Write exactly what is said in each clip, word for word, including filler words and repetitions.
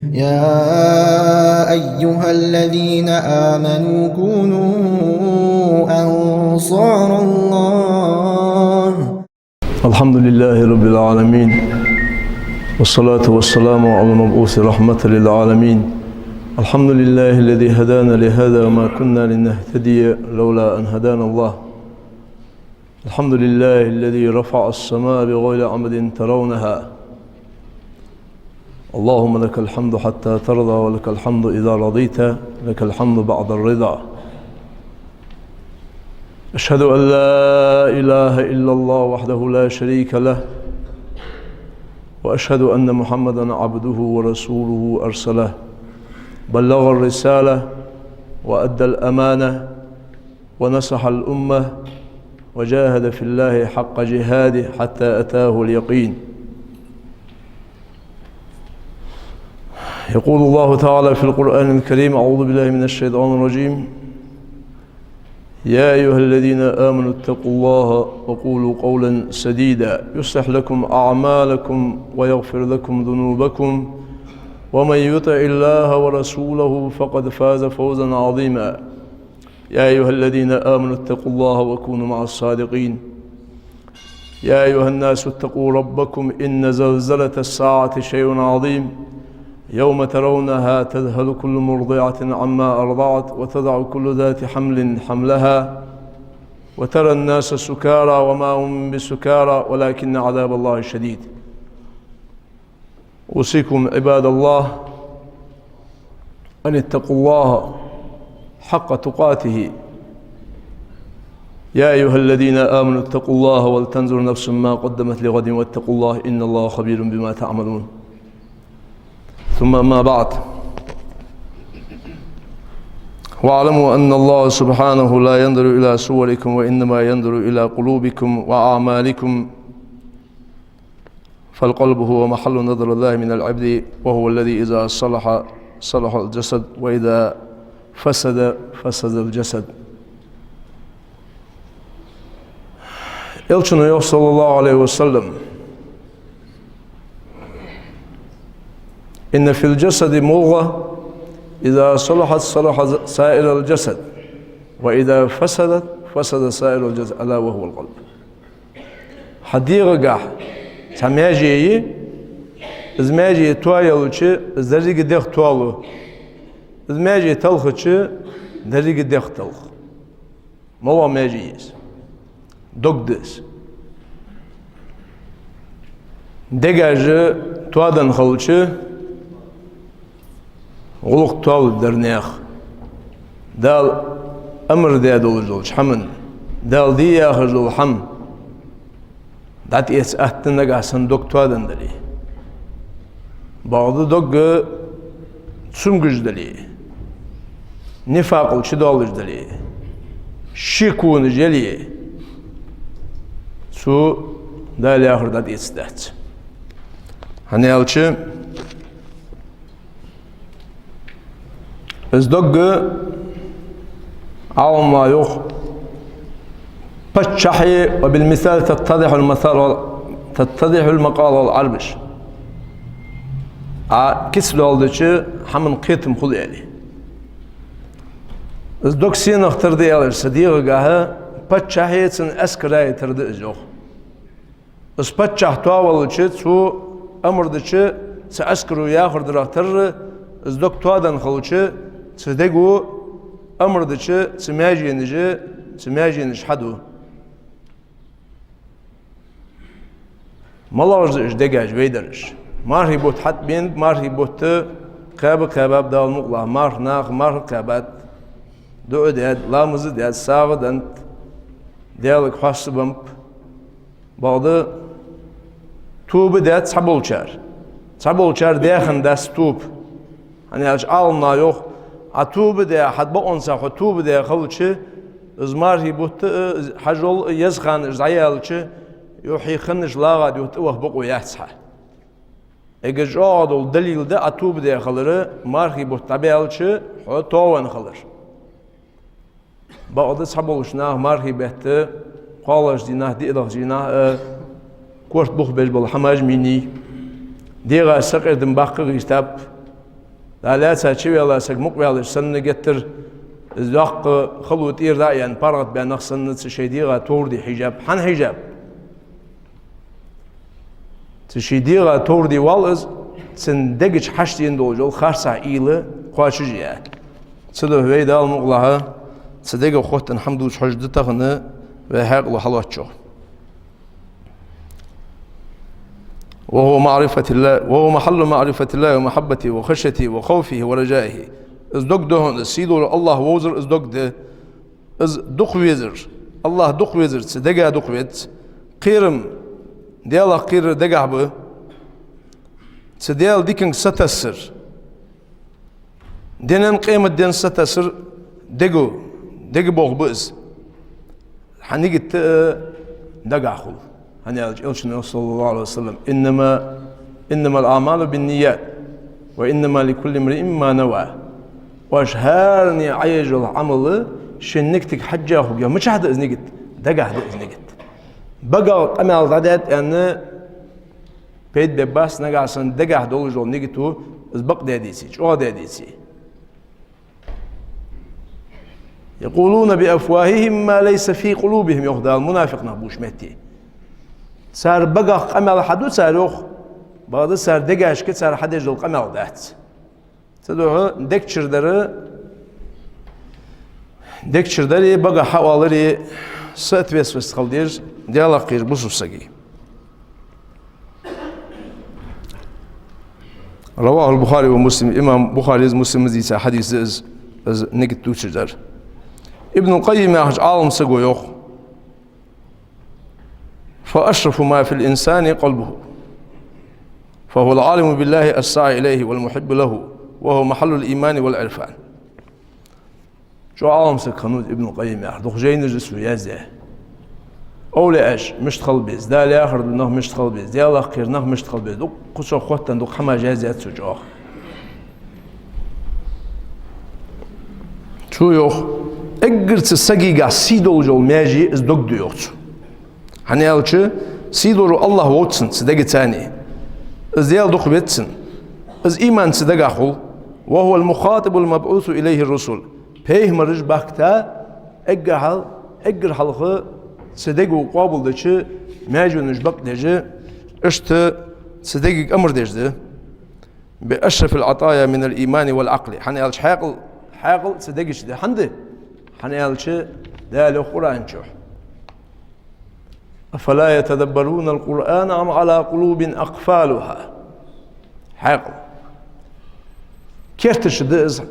يا أيها الذين آمنوا كونوا أنصار الله. الحمد لله رب العالمين، والصلاة والسلام على المبعوث رحمة للعالمين. الحمد لله الذي هدانا لهذا وما كنا لنهتدي لولا أن هدانا الله. الحمد لله الذي رفع السماء بغير عمد ترونها. اللهم لك الحمد حتى ترضى، ولك الحمد إذا رضيت، لك الحمد بعد الرضا. أشهد أن لا إله إلا الله وحده لا شريك له، وأشهد أن محمدا عبده ورسوله أرسله، بلغ الرسالة وأدى الأمانة ونصح الأمة وجاهد في الله حق جهاده حتى أتاه اليقين. يقول الله تعالى في القرآن الكريم: أعوذ بالله من الشيطان الرجيم. يا أيها الذين آمنوا اتقوا الله وقولوا قولا سديدا يصلح لكم أعمالكم ويغفر لكم ذنوبكم ومن يطع الله ورسوله فقد فاز فوزا عظيما. يا أيها الذين آمنوا اتقوا الله وكونوا مع الصادقين. يا أيها الناس اتقوا ربكم إن زلزلة الساعة شيء عظيم. يوم ترونها تذهل كل مرضعة عما أرضعت وتضع كل ذات حمل حملها وترى الناس سكارى وما هم بسكارى ولكن عذاب الله شديد. أوصيكم عباد الله أن اتقوا الله حق تقاته. يا أيها الذين آمنوا اتقوا الله ولتنظر نفس ما قدمت لغد واتقوا الله إن الله خبير بما تعملون. ثم أما بعد، واعلموا أن الله سبحانه لا ينظر إلى صوركم وإنما ينظر إلى قلوبكم وأعمالكم. فالقلب هو محل نظر الله من العبد، وهو الذي إذا صلح صلح الجسد وإذا فسد فسد الجسد. Элчано йоах, صلى الله عليه وسلم: إن في الجسد مضغة إذا صلحت صلح سائر الجسد وإذا فسدت فسد سائر الجسد ألا وهو القلب. Хьа дегӀагахь цхьа маьже я, из маьже тоаялча, из деррига дегӀ тоалу, из маьже талхача, деррига дегӀ талх. МалагӀа маьже я из? Дог да из. Дегаш тоаденна хилча, гӀулакх тоалургдар наьха. Дала амар даь долаш долча хӀаман, Дала де яхаш дола хӀама дӀатӀаэца атта нагахь санна дог тоаденна дале. Бакъда дог цамогаш дале, нифакъал чудоалаш дале, шеконаш яле, цо Дала яхар дӀатӀаэцаргдац. ХӀана аьлча, из дог, Ӏаламнаха йоах, паччахьи, وبالمثال تتضح المثال, تتضح المقال, оал Ӏарбаша. Ӏа кица доаладича хӀаман кхетам хул, аьле. Из дог сенах тара да аьлча, са дегӀагахьа паччахьи цун эскари тара да из, йоах. Из паччахь тоавелча, цо амар дича, цу эскаро яхар дарах тара, из дог тоаденна хилча, цу дего амар дича, цу маьженаш, цу маьженаш хьаду. МалагӀаш да уж дегаш, вай дараш? Мархий бутт хьатӀабеннаб, мархий бутт кхаьба-кхаьбаб, Дала мукъалахь, марха наха марха кхаьбад, дуӀа даьд, ламаз даьд, сагӀа деннад, Даьлага хьоастабеннаб. Бакъда тоба даьд цхьаболчар. Цхьаболчар даь хиннадац тоба. ХӀана аьлча Ӏаламнаха йоах, Ӏа тоба даь, хьа бокъонца хьо тоба даь хилча, из мархий бутт а, из хьажол а, еза ханаш дӀаяьлча, юха хьа хиннаш лагӀа да, юха тӀаваха бокъо яц хьа. Эггара чӀоагӀа дола далил да Ӏа тоба даь хилара, мархий бутт дӀабаьлча хьо тоавенна хилар. Бакъда цхьаболча наха мархий бетта кхоалагӀча дийнахьа, диълагӀча дийнахьа а корта бух беш бола хӀамаш а йийнай, дегӀа сакъердам баккха гӀертаб, Дала лаьца чувелла саг мукъаваьлча санна геттара, из доккха хало тӀера дӀа а яьнна, паргӀата баь нах санна, цу шоай дегӀа товр де хьежаб. ХӀана хьежаб? Цу шоай дегӀа товр де воалл из, цун дега чу хьаштдена долаш дола харцахьа уйла кхоачашъяь. Цудухьа вай, Дала мукъалахь, цу дега хоттаденна хӀама дувца хьожаргда тахан вай хьаькъало хьалоацача. وهو معرفة الله، وهو محل معرفة الله ومحبته وخشيته وخوفه ورجائه. Из дог да хьона, из сийдолча АллахӀ вовзар из дог да. Из дукха везар, АллахӀ дукха везар цу дега дукха веза. Кхерам Даьлах кхерар дегахьа ба. Цу Даьла диканга сатассар, динан, къематден сатассар дега, дега болх ба из. Хьа нигат а дагахьа хул. ХӀана аьлча Элчано, صلى الله عليه وسلم: «إنما، إنما الأعمال بالنيات، وإنما لكل امرئ ما نوى». Оаш хӀаране Ӏоеш йола Ӏамал шун нигатага хьежжа хургья. Мичахьа да из нигат? Дагахьа да из нигат. Багах къамаьл дӀадаьд аьнна, пайда бергбац, нагахьа санна дагахьа долаш дола нигат ва, из бакъ даь деце, чӀоагӀа даь деце. «يقولون بأفواههم ما ليس في قلوبهم», йоах Дала мунафикъ нах бувцача метте. Цар багах къамаьл хьаду цар, йоах, бакъда цар дегашка цар хьадеш дола къамаьл дац. Цудухьа дег чура дар, дег чура дари багах хьаоалари соответствовать хила деза Даьлах кхерача бусалба сага. رواه البخاري ومسلم. Имам Бухарес, Муслимас дийца хьадис да из, из нигат дувцаш дар. Ибн Къаййим яхача Ӏалам саго йоах: «فأشرف ما في الإنسان قلبه، فهو العالم بالله الساعي إليه والمحب له، وهو محل الإيمان والعرفان». ЧӀоагӀа Ӏалам саг хиннав из Ибн Къаййим яхар, дукха жайнаш да цо яздаь. Овлияаш мишта хила беза, Дала яхар дола нах мишта хила беза, Даьлах кхера нах мишта хила беза, дукха цо хоттаденна дукха хӀамаш яздаьд цо чӀоагӀа. Цо йоах, эггара цу сагагахьа сий долаш йола маьже из дог да, йоах цо. ХӀана аьлча, сийдолча АллахӀ вовз цун цу дегаца. Из Даьла дукха веза цун. Из иман цу дагахьа хул. «وهو المخاطب المبعوث إليه الرسل». Пайхамараш бахкийта эггара хьал-, эггара хьалха цу дега къоабалдеча маьженаш бакъдеш, иштта цу дегага амар деш да. «بأشرف العطايا من الإيمان والعقل». ХӀана аьлча хьаькъал, хьаькъал цу дега чу да. ХӀана да? ХӀана аьлча Дала йоах Къуръан чу: «أفلا يتدبرون القرآن أم على قلوب أقفالها». Хьаькъал. Кертача да из.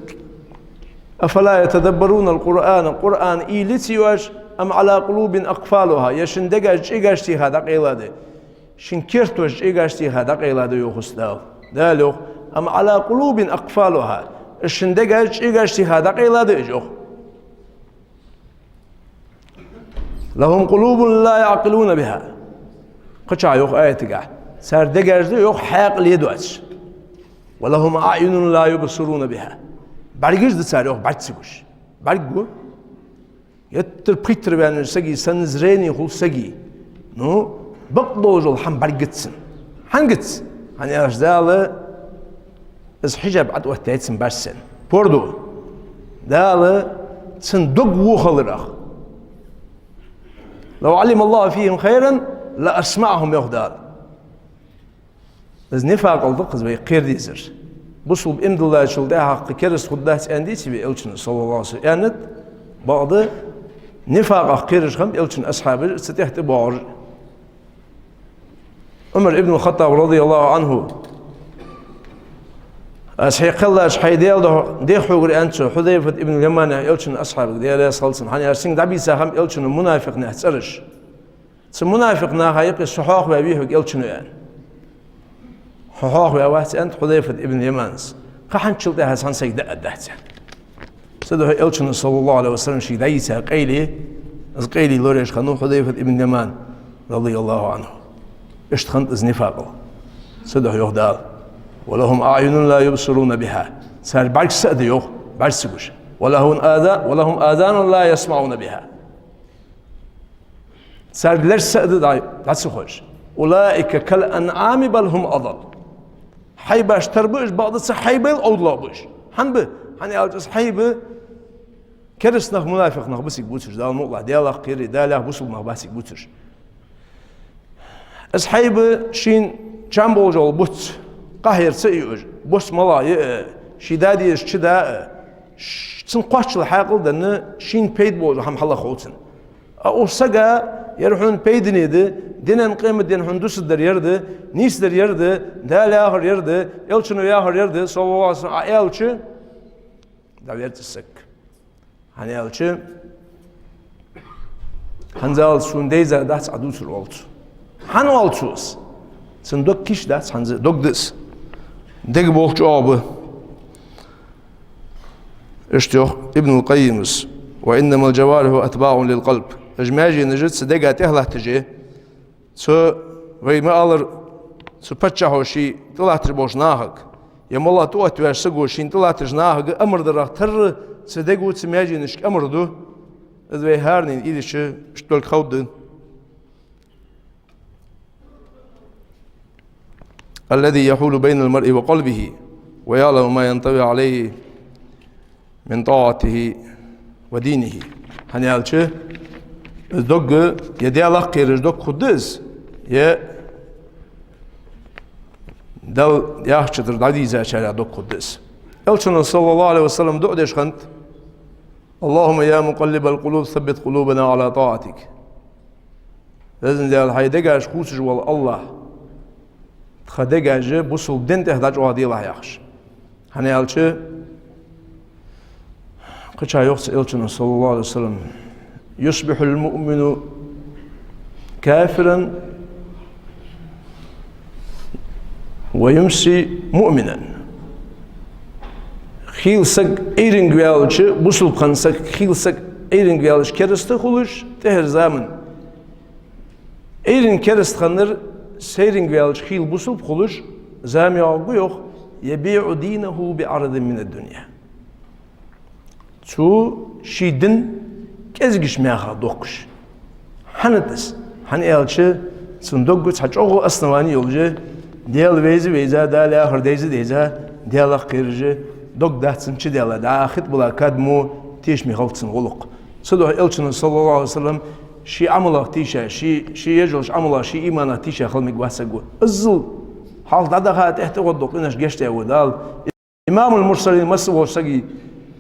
«أفلا يتدبرون القرآن», Къуръан уйла ца йоах оаш, «أم على قلوب أقفالها», е шун дегаш чӀегаш тийха дӀакъайла да. Шун кертош чӀегаш тийха дӀакъайла да, йоах Дала. Дала йоах: «أم على قلوب أقفالها». Шун дегаш чӀегаш тийха дӀакъайла да уж, йоах. «لهم قلوب لا يعقلون بها». Кхычахьа йоах аятагахь: цар дегаш да, йоах, хьаькъале доацаш. «ولهم أعين لا يبصرون بها». БӀаргаш да цар, йоах, бӀарга ца гуш. БӀарг гу. Геттара пхийттара ваьннача сага санна зрени хул сага. Ну, бакъдолаш дола хӀама бӀаргагац цун. ХӀана гац? ХӀана аьлча Дала из хьижаб ӀотӀаоттадаьд цун бӀаргашца. Пордув. Дала цун дог во хилар ах. «لو علم الله فيهم خيرا لأسمعهم», йоах Дала. Из нифакъал да-кх из вай кхера дезар. Бусалба иман диллачул тӀехьагӀа кераста хургдац аьнна деций вай Элчано, صلى الله عليه وسلم? Аьннад, бакъда нифакъах кхераш хиннаб Элчан асхьабаш, цу тӀехьа тӀабоагӀараш. Ӏумар ибн ХаттӀаб, رضي الله عنه: «Аз хье кхеллача хьай Даьла духьа дех хьогара», аьннад цо Хьузайфат ибн Ямана, Элчан асхьабага, Даьла раьза хилва цунна, хӀана аьлча цунга дӀабийца хиннаб Элчано мунафикъ наьха цӀераш. Цу мунафикъ наха юкъе со хьоахаваь вий хьога Элчано, аьнна. Хьо хьоахаваь вац, аьннад Хьузайфат ибн Яманас. Кхы хӀанзчул тӀехьа из хӀама сайга даа дац, аьнна. Цудухьа Элчано, صلى الله عليه وسلم, шийга дӀайийца къайле, из къайле лораеш хиннав Хьузайфат ибн Яман, رضي الله عنه. Иштта хиннад из нифакъал. Цудухьа йоах Дала: «ولهم أعين لا يبصرون بها». Цар бӀаргаш а да, йоах, бӀарга ца гуш. «ولهم آذا-، ولهم آذان لا يسمعون بها». Цар лераш а да, дӀа-, дӀа ца ховш. «أولئك كالأنعام بل هم أضل». Хьайбаш тара ба уж, бакъда цу хьайбал овдалу ба уж. ХӀана ба? ХӀана аьлча из хьайба кераста нах, мунафикъ нах бисиг бувцаш, Дала мукъалахь, Даьлах кхераш, Далах бусалба нах бисиг бувцаш. Из хьайба шийна чам болча гӀолла буц, къахьера ца и уж, буц мала я а, ший да дезаш чу да а, ш-, цун кхоаччал хьаькъал данна, шийна пайда болча хӀама хьалха хов цунна. А укх сага ер хьона пайдане да, динан къематден хьона дусаргдар ер да, нийсдар ер да, Дала яхар ер да, Элчано яхар ер да, саллаллаху Ӏалайхи ва саллам, Ӏа аьлча, дӀаверзац из саг. ХӀана аьлча, хӀанзалца сона дайза дац, Ӏа дувцар оал цо. ХӀана оал цо из? Цун дог кийчдац, хӀанз дог да из. Дега болх чӀоагӀа ба. Иштта йоах Ибнул Къаййима: «وإنما الجوارح أتباع للقلب». Уж маьженаш цу дега тӀехьа латташ я. Цу, вай ма аллара, цу паччахьо ший тӀалатташ болча нахага, е моллагӀа тӀаоттаваьча саго шийна тӀалаттача нахага амар дарах тарра цу дега, цу маьженашка амар ду. Из вай хӀаранена уйла йича, иштта долга ховргда. «الذي يحول بين المرء وقلبه ويعلم ما ينطوي عليه من طاعته ودينه». ХӀана аьлча, из дог, е Даьлах кхераш дог хургда из, е Дала яхача тӀара дӀадийзачарех дог хургда из. Элчано, саллаллаху Ӏалайхи ва саллам, дуӀа деш хиннад: «اللهم يا مقلب القلوب ثبت قلوبنا على طاعتك». Везан Даьла, хьай дегаш хувцаш вола АллахӀ, тха дегаш бусалба дина тӀа дӀачӀоагӀделахь, яхаш. ХӀана аьлча, кхыча йоах цу Элчано, саллаллаху Ӏалайхи ва саллам: «يصبح المؤمن كافرا ويمسي مؤمنا». Хийла саг Ӏуйранга ваьлча, бусалба хинна саг, хийла саг Ӏуйранга ваьлча, кераста хулаш, тӀехьара заман Ӏуйранга кераста хиннар сайранга ваьлча, хийла бусалба хулаш, зама йоагӀаргва, йоах: «يبيع دينه بعرض من الدنيا». Цо ший дин кӀезигача мехах дохкаш. ХӀана да из? ХӀана аьлча, цун догга цхьа чӀоагӀа основани йолаш я, Даьла вайза-вайза, Дала яхар дайза-дайза, Даьлах кхераш, дог дац цун чудаьлла, дӀа хитӀабилла кад мо тешаме хилац цун гӀулакх. Цудухьа Элчано, саллаллаху Ӏалайхи ва саллам, ший Ӏамалах тийша, ший, ший еш йолча Ӏамалах, ший иманах тийша хила мегаш вац саг. Иззал хьалха дӀадаха, тӀехьа тӀагӀоргдола къинош гешт даь ва Дала. Имамул-мурсалин, масса волча сага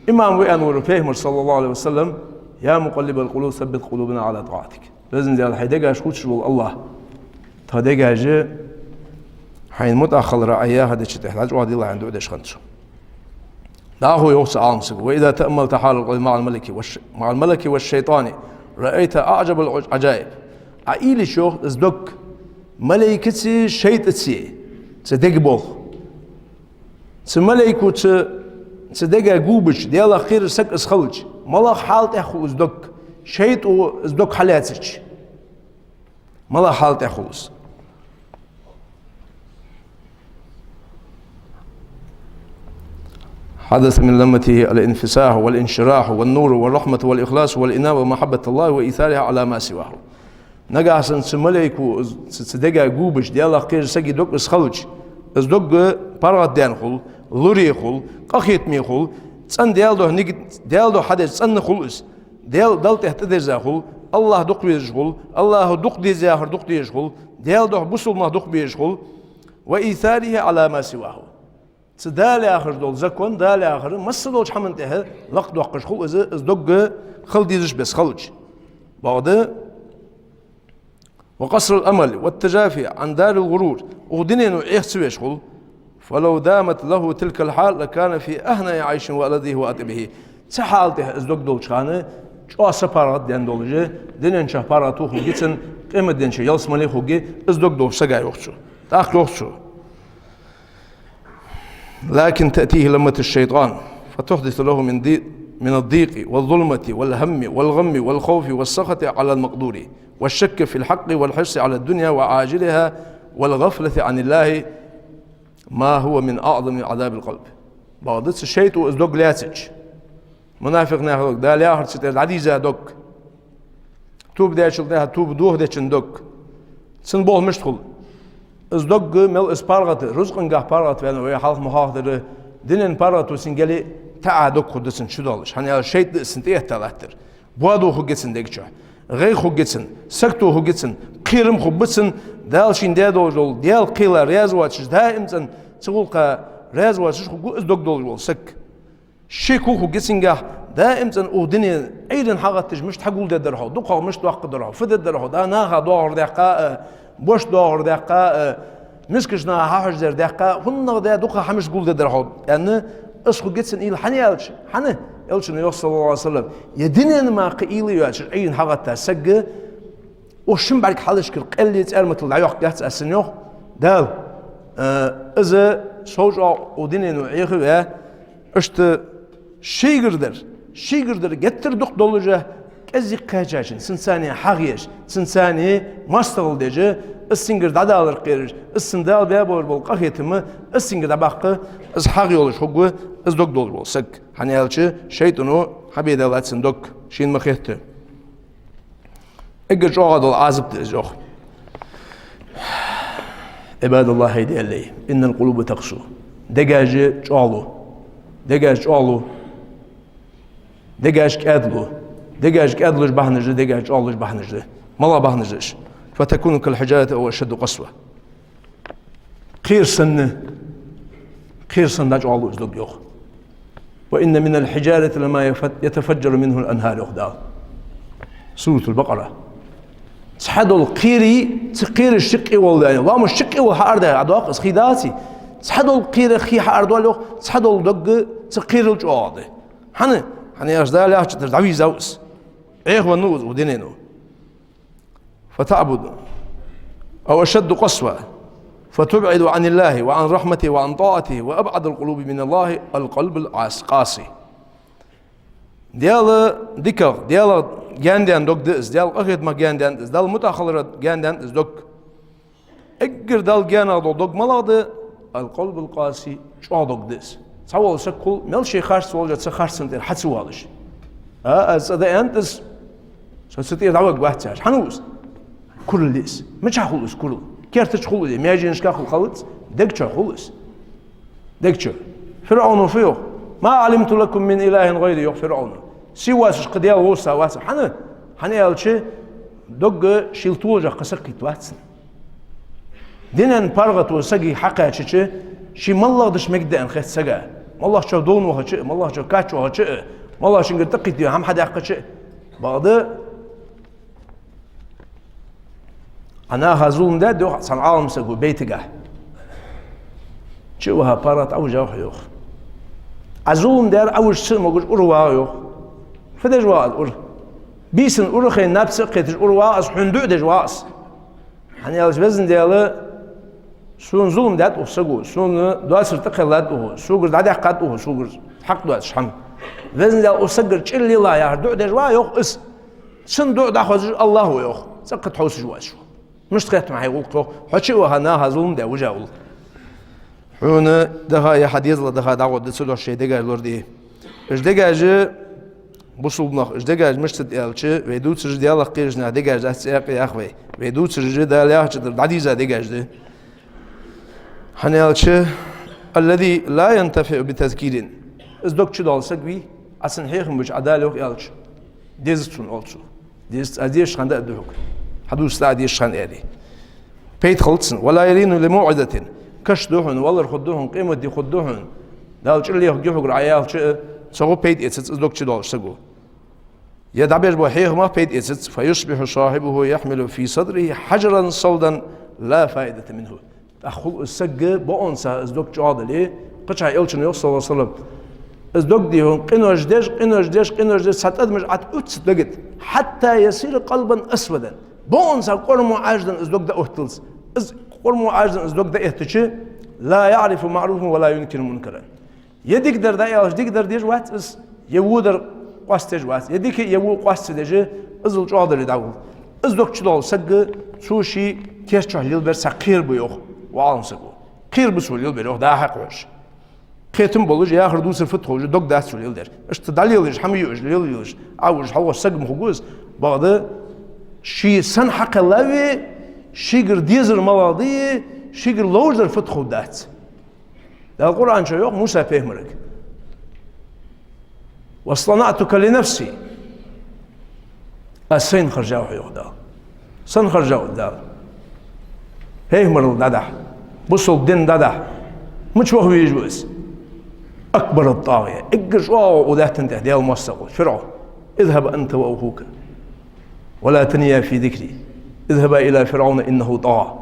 имам ваьнна вар Пайхамар, саллаллаху Ӏалайхи ва саллам: «يا مقلب القلوب ثبت قلوبنا على طاعتك». Везан Даьла, хьай дегаш хувцаш вола АллахӀ, тха дегаш хьайна мутӀахьа хилара Ӏа яхар деча тӀа дӀачӀоагӀделахь, аьнна, дуӀа деш хиннад цо. ДӀахо йоах цу Ӏалам саго: «وإذا تأملت حال القلب مع الملك والش-، مع الملك والشيطان رأيت أعجب العجائب». Ӏа уйла йича, йоах, из дог малайкацеи шайтӀацеи цу дега болх. Цу малайко цу, цу дега губача, Даьлах кхераш саг из хилча, малагӀа хьал тӀа хул из дог, шайтӀо из дог хьалаьцача, малагӀа хьал тӀа хул из. «حدث من لمته الانفساح والانشراح والنور والرحمة والإخلاص والإنابة ومحبة الله وإيثارها على ما سواه». Нагахьа санна цу малайко, цу, цу дега губача, Даьлах кхераш сага дог из хилча, из дог паргӀатдаьнна хул, луре хул, къахетаме хул, цӀена Даьла духьа ниг-, Даьла духьа хьадеш цӀена хул из. Даьла, Далла тӀехьа тӀадерза хул, АллахӀ дукха везаш хул, АллахӀа дукха деза яхар дукха дезаш хул, Даьла духьа бусалба нах дукха безаш хул. «وإيثارها على ما سواه». Цу Дала яхаш дола закон, Дала яхар масса долча хӀаман тӀехьа лакхдоаккхаш хул из, из дог хила дезаш беса хилча. Бакъда: «وقصر الآمال والتجافي عن دار الغرور». Укх дунено Ӏеха ца веш хул. «فلو دامت له تلك الحال لكان في أهنأ عيش وألذه وأطيبه». Цу хьала тӀа из дог долча хана чӀоагӀа са паргӀатдаьнна долаш, дунен чу паргӀато хургья цун, къематден чу ялсмале хургья из дог долча сага, йоах цо. ТӀаккха йоах цо: «لكن تأتيه لمة الشيطان فتحدث له من ضي-، من الضيق والظلمة والهم والغم والخوف والسخط على المقدور والشك في الحق والحرص على الدنيا وعاجلها والغفلة عن الله ما هو من أعظم عذاب القلب». Бакъда цу шайтӀо из дог лаьцача, мунафикъ наьха дог, Дала яхар цу тӀара дӀадийза дог, тоба дечул тӀехьа тоба дохадечун дог. Цун болх мишта хул? Из дог мел из паргӀата, рузкъангахь паргӀата ваьнна, вай хьалха ма хьоахадара, дунен паргӀато цун гели таӀа дог хургда цун чу долаш. ХӀана аьлча шайтӀа да из цун тӀехьа латтар. Боадо хургья цун дег чу. ГӀайгӀа хургья цун, сагото хургья цун, кхерам хургба цун, Дала шийна даь долаш дола, Даьла кхела раьза воацаш, даим цӀена цу гӀулакха раьза воацаш хургва из дог долаш вола саг. Шеко хургья цунгахь, даим цӀена укх дунен Ӏуйранна хьагӀатташ мишта хьагулдергдар хьо, дукхагӀа мишта доаккхаргдар хьо, фу дергдар хьо, да наха доагӀар даьккха а, бошта доагӀар даьккха а, мискача наха хьахьожадар даьккха а, хӀаннагӀа да дукха хӀамаш гулдергдар хьо, аьнна, из хургья цун уйла. ХӀана аьлча, хӀана? Элчано йоах, саллаллахӀу Ӏалайхи ва саллам, е дунен мара кхы уйла йоацаш Ӏуйранна хьагӀатта саг, укх шин бӀарга хьалхашкара къелле цӀарматал дӀайоаккхаргьяц аз, аьнна, йоах Дала. Э, из сов чӀоагӀа укх дунено Ӏехаваь, иштта шийгара дар, шийгара дар геттара дукха долаш а, кӀезига кхаьчачун, цунца хьагӀ еш, цунца моастагӀал деш, из цунгара дӀадалар кхераш, из цунна Дала баь болаш бола къахетам, из цунгара дӀабаккха, из хьагӀ йолаш хургва из дог долаш вола саг. ХӀана аьлча шайтӀано хьабе даьллад цун дог, шийна ма хетта. Эггара чӀоагӀа дола Ӏазап да из, йоах. عباد الله, хӀай Даьла лай, إن القلوب تقسو. Дегаш чӀоагӀлу. Дегаш чӀоагӀлу. Дегаш кӀаьдлу. Дегаш кӀаьдлуш бахьанаш да, дегаш чӀоагӀлуш бахьанаш да. МалагӀа бахьанаш да уж? فتكون كالحجارة أو أشد قسوة. Кхера санна, кхера санна дӀачӀоагӀлу из дог, йоах. وإن من الحجارة لما يف-، يتفجر منه الأنهار, йоах Дала. Суратуль-Бакъара. Цхьадола кхерий, цу кхерашта шиккхе вола, лоамашта шиккхе вола хьаардоал, Ӏадоаккх из хий далаций. Цхьадола кхерах хий хьаардоал, йоах, цхьадола дог цу кхерал чӀоагӀа да. ХӀана? ХӀана аьлча Дала яхача тӀара дӀавийрзав из. Ӏехавеннав из укх дунено. فتعبد أو أشد قسوة، فتبعد عن الله وعن رحمته وعن طاعته، وأبعد القلوب من الله القلب العاص-، القاسي. Даьла дикагӀа, Даьлах гаьнадаьнна дог да из, Даьла къахетамах гаьнадаьнна да из, Далла мутӀахьа хиларах гаьнадаьнна да из дог. Эггара Далла гаьнагӀа дола дог малагӀа да? القلب القاسي, чӀоагӀа дог да из. Цхьавола саг хул, мел ше харц волча цу харцан тӀера хьа ца воалаш. А, аз цӀа даьннад из, со цу тӀера дӀаваргвац яхаш. ХӀана ва из? Курал я из. Мичахьа хул из курал? Керта чу хул из, маьженашка хул, хилац, дег чу хул из. Дег чу. ФирӀавно фу йоах? ما علمت لكم من إله غيري, йоах ФирӀавно. Се воацаш кхы даьла воацаш вац. ХӀана? ХӀана аьлча, дог шийла толашагӀа кхы саг кхийтта вац цун. Дунен паргӀато сага хьакхаьчача, ше малагӀа деш мегаргда аьнна хет сага. МалагӀчох довна вахача а, малагӀчох кача вахача а, малагӀчунгара тӀакхийтта хӀама хьадаьккхача а. Бакъда, Ӏа наха зулам даьд, йоах цхьан Ӏалам саго байтагахь. Чу а ваха, паргӀата Ӏовижа хьо, йоах. Ӏа зулам даьр Ӏовижа ца могаш ура вагӀа, йоах. Фу деш вагӀа из ура? Бийсанна ура хайна, наб ца а кхеташ ура вагӀа из, хьона дуӀа деш вагӀа из. ХӀана аьлча, Везан Даьла, сона зулам даьд укх саго, сона доацар тӀакхеллад укхо, согара дӀадаьккхад укхо, согара хьакъ доацаш хӀама. Везан Даьла, укх сагагара чӀир лелахь яхаш дуӀа деш вагӀа, йоах, из. Цун дуӀа дӀахозаш АллахӀ ва, йоах, цӀаккха тховсаш воацаш ва. Мишта хет хьона хьай гӀулакх, йоах, хьо чу а ваха, наха зулам даь вижа вале. Хьона даха а, хьа дезала даха а дӀагӀоргда, цудухьа шоай дегаш лораде. Уж дегаш, бусалба нах, уж дегаш мишта да аьлча, вай дувцараш Даьлах кхераш наьха дегаш дац, цӀаькха ях вай. Вай дувцараш Дала яхача тӀара дӀадийрза дегаш да. ХӀана аьлча, الذي لا ينتفع بتذكير. Из дог чу дола саг вий, Ӏа цунна хьехам беча, Ӏа Дала йоах аьлча, дезац цунна, оал цо. Дезац, аз дешаш хинна да а духьуг. Хьадувца а дезаш хинна аьле. Пайда хилац цунна. ولا يلين لموعظة. Каш да хьона, валар хургда хьона, къематди хургда хьона, Дала чӀир лехаргья хьогара Ӏа аьлча а, цох пайда эцац из дог чу долаш саго. Е дӀабеш бола хьехамах пайда эцац. فيصبح صاحبه يحمل في صدره حجرا صلدا لا فائدة منه. ТӀаккха хул из саг, бокъонца из дог чӀоагӀдале, кхычахьа Элчано йоах, саллаллахӀу Ӏалайхи ва саллам, из дог дий хьона къинош деш, къинош деш, къинош деш, цхьа тӀадамаш Ӏат уц дагат. حتى يصير قلبا أسودا. Бокъонца кӀормо Ӏаьржа денна из дог дӀаотталца. Из кӀормо Ӏаьржа денна из дог дӀаэттача, لا يعرف معروفا ولا ينكر منكرا. Е дика дар дӀааьлча, дика дар деш вац из, е во дар къоастадеш вац. Е дика, е во къоаста ца деш, иззал чӀоагӀдале дӀаволл. Из дог чу дола саг, цо ший керта чу лелабер цхьа кхера ба, йоах, ва Ӏалам саго. Кхера ба цо лелабер, йоах, дӀа-хьа кхоачаш. Кхетам болаш, яхар дувцар фуд ховш, дог дац цо леладер. Иштта дӀалелаеш, хӀама юаш, лелаеш, Ӏовижаш хьалхашка саг ма хургва из. Бакъда, ше сенна хьакхеллавий, шийгара дезар малагӀа дий, Шийгара ловзар фуд хов дац. Дала Къуръан чу йоах Муса пайхамарга: «واصطنعتك لنفسي». Аз сайна хержав хьо, йоах Дала. Сайна хержав Дала. Пайхамарал дӀадахьа, бусалба дин дӀадахьа. Мича ваха везаш ва из? أكبر الطاغية. Эггара чӀоагӀа укх лаьттан тӀа Даьла моастагӀа волча ФирӀавн. «اذهب أنت وأخوك ولا تنيا في ذكري. اذهبا إلى فرعون إنه طغى.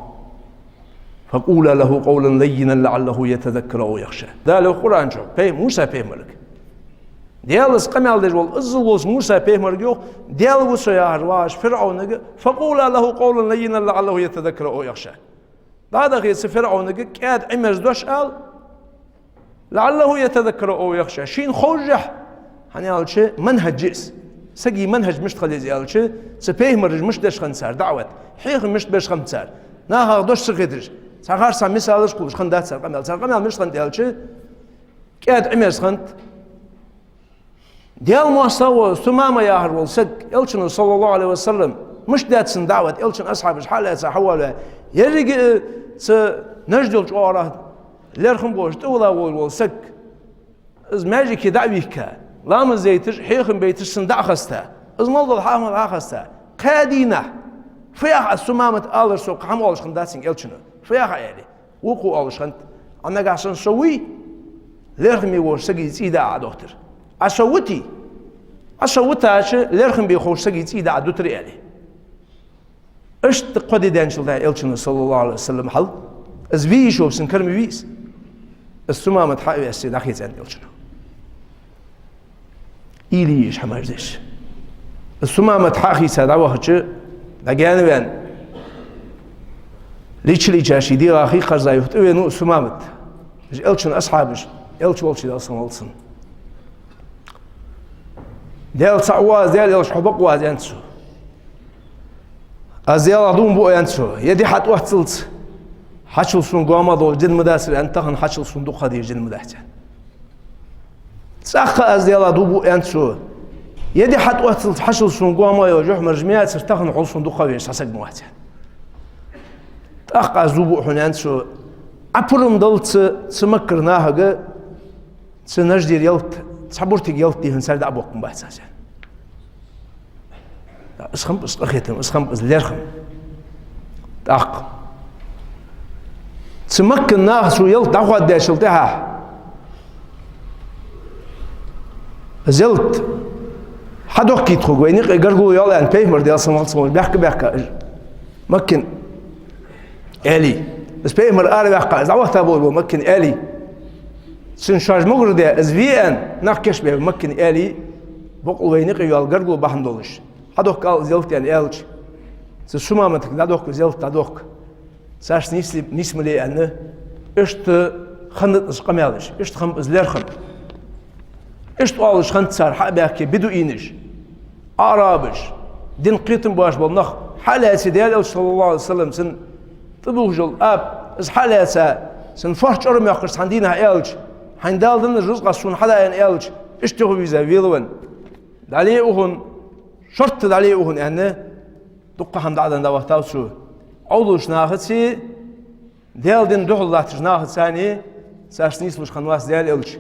فقولا له قولا لينا لعله يتذكر أو يخشى». Дала йоах Къуръан чу, пай-, Муса пайхамарга. Даьлаца къамаьл деш вола, иззал волча Муса пайхамарга йоах, Даьла ва со яхаш вагӀаш ФирӀавнага: «فقولا له قولا لينا لعله يتذكر أو يخشى». ДӀадахе цу ФирӀавнага кӀаьда Ӏимерза дош ала, «لعله يتذكر أو يخشى», шийна ховшшехь, хӀана аьлча, манхӀаж я из. Сага манхӀаж мишта хила еза аьлча, цу пайхамараша мишта деш хиннад цар даӀват, хьехам мишта беш хиннаб цар, нахах дош ца хеташ, цхьа харцахьа мисалаш кхувлаш хиннадац цар къамаьл. Цар къамаьл мишта хиннад аьлча, кӀаьда Ӏимерза хиннад. Даьла моастагӀа вола Сумама яхар вола саг, Элчано, صلى الله عليه وسلم, мишта даьд цун даӀват, Элчан асхьабаш хьалаьца хьавоалаваь, еррига а цу Нажд йолча оагӀорахьа лерхӀам болаш тӀавала волаш вола саг, из маьждиге дӀа а вийхка, ламаз дайташ, хьехам байташ цунна дӀа а хазийта, из мел дола хӀама а хазийта, кхаь дийнахьа: «Фу йоах Ӏа, Сумамат?» — алар сога, кхы хӀама оалаш хиннадац цунга Элчано. «Фу йоах Ӏа?» — аьле, вокхо оалаш хиннад: «Ӏа нагахьа санна со вий, лерхӀаме волча сага цӀий даа Ӏа дохийтар. Ӏа со витий, Ӏа со витача, лерхӀам бе ховча сага цӀий даа Ӏа дутар», — аьле. Иштта кхо ди даьнначул тӀехьагӀа Элчано, صلى الله عليه وسلم, хьал, из вийя йиш йолаш цун кара ма вий из. Из Сумамат хьа а веце, дӀахийцад Элчано. Уйла е езаш хӀамаш да уж. Из Сумамат хьа а хийца дӀавахача, дӀагаьна а ваьнна, лийча-лийча ший дегӀа хий кхарза юха тӀавена ва из Сумамат. Уж Элчан асхьабаш, Элча волча Даьла салам хилда цунна. «Даьла цаӀ ва аз, Даьла Элча, хьо бакъ ва аз», — аьннад цо. «Аз Даьлах дув буъ», — аьннад цо, — «е ди хьатӀаотталца хьачул сона гоама долаш дин ма дацар», — аьнна, тахан хьачул сона дукха ха дезаш дин ма дац, аьнна. «ТӀаккха аз Даьлах дув буъ», — аьннад цо, — «е ди хьатӀаотталца хьачул сона гоама йола жухьмараш ма яцар, тахан хьол сона дукха ха везаш цхьа саг ма вац, аьнна. ТӀаккха аз дув буъ хьона», — аьннад цо, — «Ӏа пурам даллалца цу Маккара нахага цу Наждера ялат, цхьа буртиг ялат дийхар цар дӀа а боаккхаргбац аз», — аьнна. Из хиннаб из къахетам, из хиннаб из лерхӀам. ТӀаккха цу Маккан наха цу ялат дӀахоададаьчул тӀехьагӀа, из ялат хьадохкийта хургва вайна юкъе гаргало йоалл, аьнна, пайхамар, Даьла салам хилда цунна, баьхка-баьхка Маккан аьлий. Из пайхамар араваьккха, из дӀавахийта болаш бола Маккан аьлий. Цун шоаш могар де, из ве аьнна, нах кийчбаь Маккан аьлий, бокъонца вайна юкъе йоалл гаргало бахьан долаш, хьадохка ала из ялат, аьнна, аьлча, цу Сумаматага дӀадохка, из ялат дӀадохка. Царца нийсле, нийсмале, аьнна, иштта хиннад из къамаьлаш, иштта хиннаб из лерхӀам. Иштта оалаш хиннад цар хьа а баьхке бедуинаш, аӀрабаш, дина кхетам боацаш бола нах, хьа а лаьце Даьла Элча, صلى الله عليه وسلم, цунна тӀадувхаш йола аба, из хьа а лаьца, цун фоарт чӀоагӀа моьхкаш цхьан дийнахьа аьлча: «Хьайна Дала денна рузкъах сона хьада», — аьнна аьлча, иштта юхавийрза велавенна: «ДӀале укхунна, шортта дӀале укхунна», — аьнна, дукха хӀама дӀа а денна дӀавахийтав цо. Ӏовдалча нахацеи Даьла дина духьал латтача нахацеи царца нийслуш хиннавац Даьла Элча.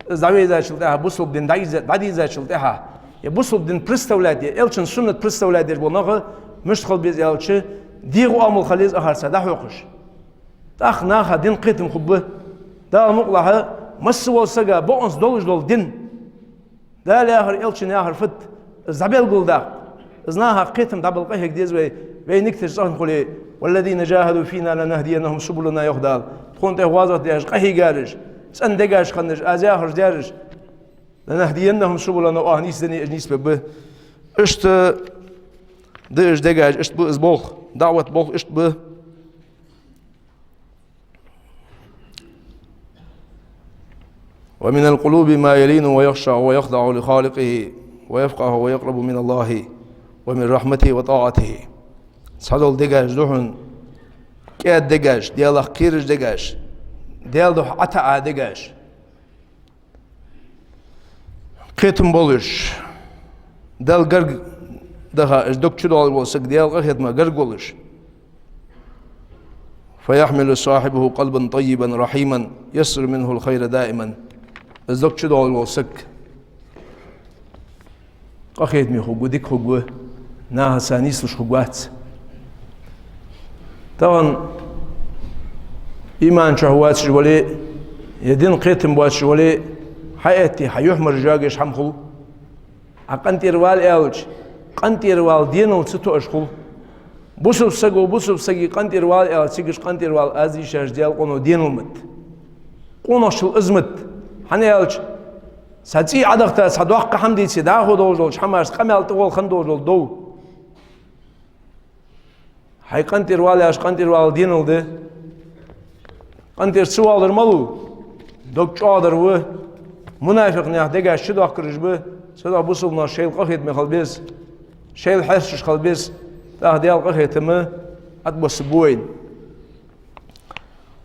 Из дӀавайзачул тӀехьагӀа, бусалба дин дӀайиза-, дӀадийзачул тӀехьагӀа, е бусалба дин представлять, е Элчан суннат представлять деш бола нах мишта хила беза аьлча, дегӀа оамал хила еза ахарца дӀахьокхаш. ТӀаккха наха дина кхетам хургба. Дала мукъалахь, масса вола сага бокъонца долаш дола дин, Дала яхар, Элчано яхар фуд, из дӀабелгалдаккха, из наха кхетам дӀабала къахьега деза вай, вай нигаташ цӀена хуле: «والذين جاهدوا فينا لنهدينهم سبلنا», — йоах Дала. Тхона тӀа гӀазот деш къахьийгараш, цӀена дегаш хиннараш, аз яхараш дераш, «لنهدينهم سبلنا», оаха нийсденна уж нийсбергба. Иштта да уж дегаш, иштта ба из болх, даӀват болх иштта ба. «ومن القلوب ما يلين ويخشع ويخضع لخالقه ويفقه ويقرب من الله ومن رحمته وطاعته». Цхьадола дегаш да хьона, кӀаьда дегаш, Даьлах кхераш дегаш, Даьла духьа ӀотаӀа дегаш. Кхетам болаш, Далла гарга даха, из дог чу доаллаш вола саг, Даьла къахетамах гарга волаш. فيحمل صاحبه قلبا طيبا رحيما يسر منه الخير دائما. Из дог чу доагӀаш вола саг къахетаме хургва, дика хургва, нахаца нийслуш хургвац. Тахан иман чу воацаш вале, е дина кхетам боацаш вале, хьаэтте, хьа юхь-марш йоагаш хӀама хул. Ӏа къинтӀера вала аьлча, къинтӀера вала денал ца тоъаш хул. Бусалба саго бусалба сага къинтӀера вала аьлча, цигаш къинтӀера вала аз дийшача Даьла къоно денал ма да. Къонахчал из ма да. ХӀана аьлча, цхьа цӀий Ӏодахийта, цхьа доккха хӀама дийце, дӀахо долаш долча хӀамашца къамаьл тӀагӀолла хинна долаш дола дов. Хьай къинтӀера вала аьлча, къинтӀера вала денал да. КъинтӀера ца валар малув? Дог чӀоагӀдар ва. Мунафикъ наьха дегаш чудоаккхараш ба. Цудухьа бусалба нах шоайла къахетаме хила беза, шоайла хьерчаш хила беза. ТӀаккха Даьла къахетам тӀабоссаргба вайна.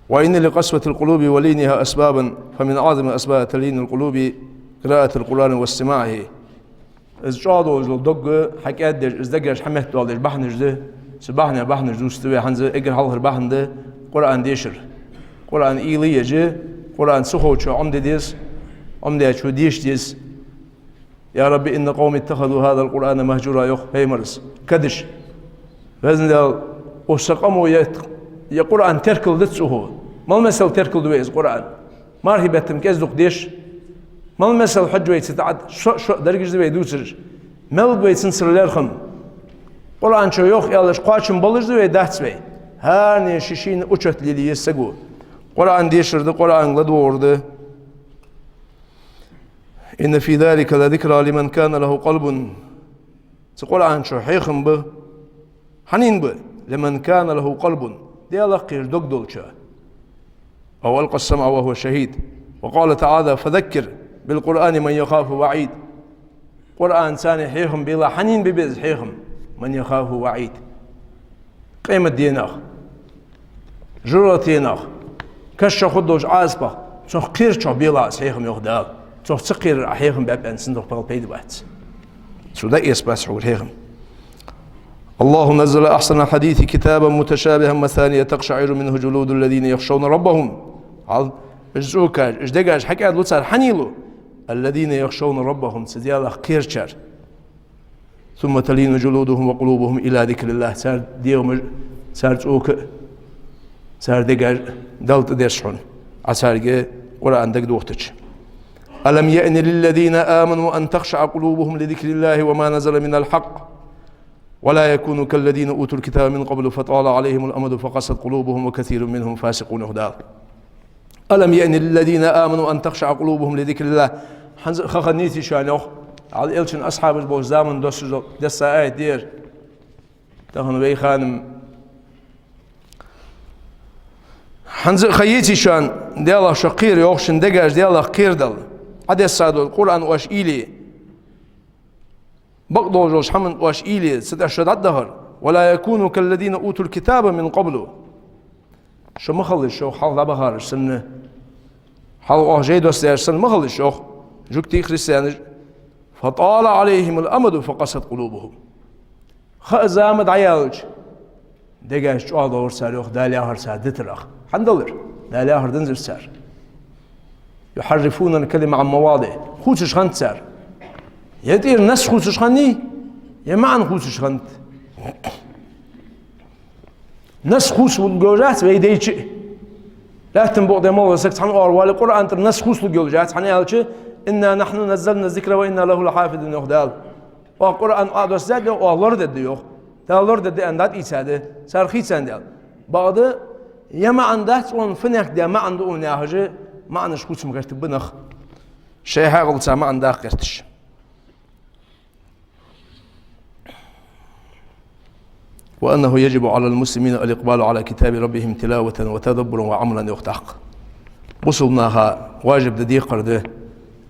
وإن لقسوة القلوب ولينها أسبابا، فمن أعظم أسباب تليين القلوب قراءة القرآن واستماعه. Из чӀоагӀа долаш дола дог хьакӀаьддеш, из дегаш хьаметтадоаладеш бахьанаш да. Цу бахьанех бахьанаш дувцаргда вай хӀанз, эггара хьалхара бахьан да Къуръан дешар. Къуръан уйла е еза, Къуръан ца ховчо Ӏомаде деза, Ӏомадечо деша деза. يا رب إن قومي اتخذوا هذا القرآن مهجورا, йоах Пайхамара, кадаш. Везан Даьла, укх са къамо е, е Къуръан теркалдаьд цо. Мел масал теркалду вай из Къуръан? Мархий бетта-м кӀезиг-дукха деша. Мел масал хьож вай цу тӀа Ӏад, шо-шо дерригаш да вай дувцараш. Мел ба вай цунцара лерхӀам? Къуръан чу йоах аьлча, кхоачам болаш да вай, дац вай? ХӀаране ший-шийна учёт лелае еза саго. Къуръан дешар да, Къуръанга ладувгӀар да. إن في ذلك لذكرى لمن كان له قلب. Цу Къуръан чу хьехам ба. Хьанна ба? لمن كان له قلب. Даьлах кхераш дог долчо. أو ألقى السمع وهو شهيد. وقال تعالى: فذكر بالقرآن من يخاف وعيد. Къуръанца хьехам белахь, хьанна бе беза хьехам? من يخاف وعيد. Къематденах, жожагӀатенах, каша хургдолча Ӏазапах, цох кхерачох белахь из хьехам, йоах Дала. Цох ца кхерар Ӏа хьехам баьб аьнна, цунах пал пайда бац. Цо дӀаэцаргбац хьогара хьехам. الله نزل أحسن الحديث كتابا متشابها مثاني تقشعر منه جلود الذين يخشون ربهم. Хьал, уж цӀокаш, уж дегаш хьакӀаьдлу цар, хьанна лу? الذين يخشون ربهم, цу Даьлах кхерачар. ثم تلين جلودهم وقلوبهم إلى ذكر الله. Цар дегӀамаш, цар цӀока, цар дегаш Далла тӀадерза хьона, Ӏа царга Къуръан дагадохийтача. ألم يأن للذين آمنوا أن تخشع قلوبهم لذكر الله وما نزل من الحق ولا يكونوا كالذين أوتوا الكتاب من قبل فطال عليهم الأمد فقست قلوبهم وكثير منهم فاسقون, йоах Дала. ألم يأن للذين آمنوا أن تخشع قلوبهم لذكر الله. ХӀанз а ха хиннийций шоана, йоах, Даьла элчан асхьабаш болча заман доссаш дола десса аят да ер. Тахан вай ханам. ХӀанз а ха йийций шоана, Даьлах шо кхера, йоах, шун дегаш Даьлах кхерадала. Ӏодесса дола Къуръан оаш уйла е. Бакъдолча хӀаман оаш уйла е, цу тӀа шо дӀадахар. ولا يكونوا كالذين أوتوا الكتاب من قبل. Шо ма хилалаш, йоах, хьалха дӀабахараш санна, хьалха оаха жай доссадаьраш санна ма хилалаш, йоах, жугтий, христианаш. فطال عليهم الأمد فقست قلوبهم. Ха а зама дӀаяьлча, дегаш чӀоагӀдоалар цар, йоах, Дала яхар цар дитарах. ХӀана далар? Дала яхар данзар цар. يحرفون الكلم عن مواضعه. Хувцаш хиннад цар. Е тӀера насс хувцаш хиннай, е маӀан хувцаш хиннад. Насс хувцалургйолаш яц вай дайча а. Лаьттан букъа тӀа моллагӀа саг цхьана оагӀорахьа вале, Къуръан тӀара насс хувцалургйолаш яц, хӀана аьлча: إنا نحن نزلنا الذكر وإنا له لحافظون, йоах Дала. Оаха Къуръан Ӏодоссадаьд, йоах, оаха лорадергда, йоах. Дала лорадергда аьнна дӀатӀаийцад цар, хийцандаь. Бакъда, е маӀан дац цун, фанехк де маӀан да цун яхаш, маӀанаш хувца ма гӀертаргба нах. Шоай хьаькъалца маӀан даккха гӀерташ. وأنه يجب على المسلمين الإقبال على كتاب ربهم تلاوة وتدبرا وعملا, йоах тӀаккха. Бусалба наха важиб да, декхар да